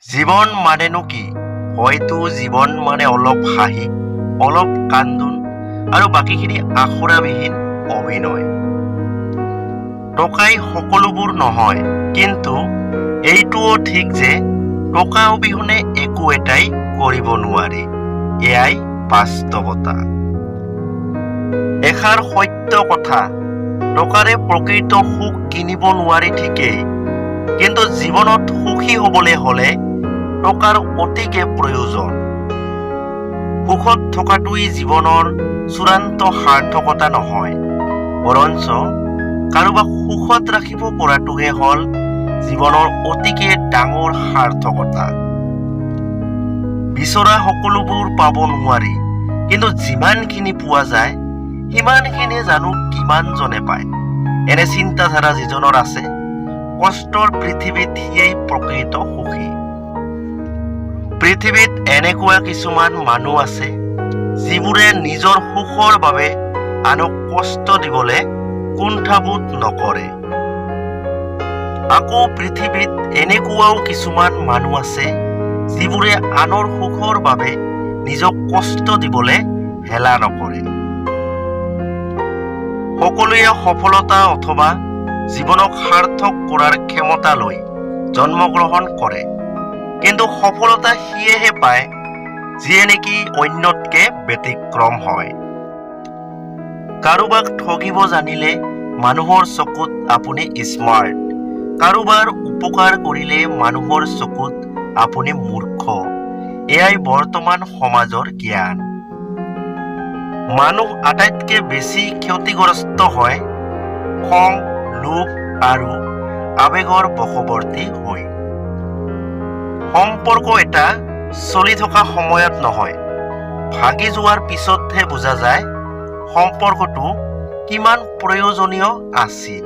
জীৱন মানেনো কি? হয়তো জীৱন মানে অলপ হাঁহি, অলপ কান্দোন আৰু বাকীখিনি আখৰাবিহীন অভিনয়। টকাই সকলোবোৰ নহয়, কিন্তু এইটোও ঠিক যে টকা অবিহনে একো এটাই কৰিব নোৱাৰি। এয়াই বাস্তৱতা। এষাৰ সত্য কথা, টকাৰে প্ৰকৃত সুখ কিনিব নোৱাৰি ঠিকেই, কিন্তু জীৱনত সুখী হ'বলৈ হ'লে টকাৰ অতিকে প্ৰয়োজন। সুখত থকাটোৱেই জীৱনৰ চূড়ান্ত সাৰ্থকতা নহয়, বৰঞ্চ কাৰোবাক সুখত ৰাখিব পৰাটোহে হ'ল জীৱনৰ অতিকে ডাঙৰ সাৰ্থকতা। বিচৰা সকলোবোৰ পাব নোৱাৰি, কিন্তু যিমানখিনি পোৱা যায় সিমানখিনি জানো কিমানজনে পায়? এনে চিন্তাধাৰা যিজনৰ আছে, কষ্টৰ পৃথিৱীত সিয়েই প্ৰকৃত সুখী। পৃথিৱীত এনেকুৱা কিছুমান মানুহ আছে, যিবোৰে নিজৰ সুখৰ বাবে আনক কষ্ট দিবলৈ কুণ্ঠাবোধ নকৰে। আকৌ পৃথিৱীত এনেকুৱাও কিছুমান মানুহ আছে, যিবোৰে আনৰ সুখৰ বাবে নিজক কষ্ট দিবলৈ হেলা নকৰে। সকলোৱে সফলতা অথবা জীৱনক সাৰ্থক কৰাৰ ক্ষমতা লৈ জন্মগ্ৰহণ কৰে, কিন্তু সফলতা সিয়েহে পায় যিয়ে নেকি অন্যতকে ব্যতিক্ৰম হয়। কাৰোবাক ঠগিব জানিলে মানুহৰ চকুত আপুনি স্মাৰ্ট, কাৰোবাৰ উপকাৰ কৰিলে মানুহৰ চকুত আপুনি মূৰ্খ। এয়াই বৰ্তমান সমাজৰ জ্ঞান। মানুহ আটাইতকৈ বেছি ক্ষতিগ্ৰস্ত হয় খং, লোভ আৰু আৱেগৰ বশৱৰ্তী হৈ। সম্পৰ্ক এটা চলি থকা সময়ত নহয়, ভাগি যোৱাৰ পিছতহে বুজা যায় সম্পৰ্কটো কিমান প্ৰয়োজনীয় আছিল।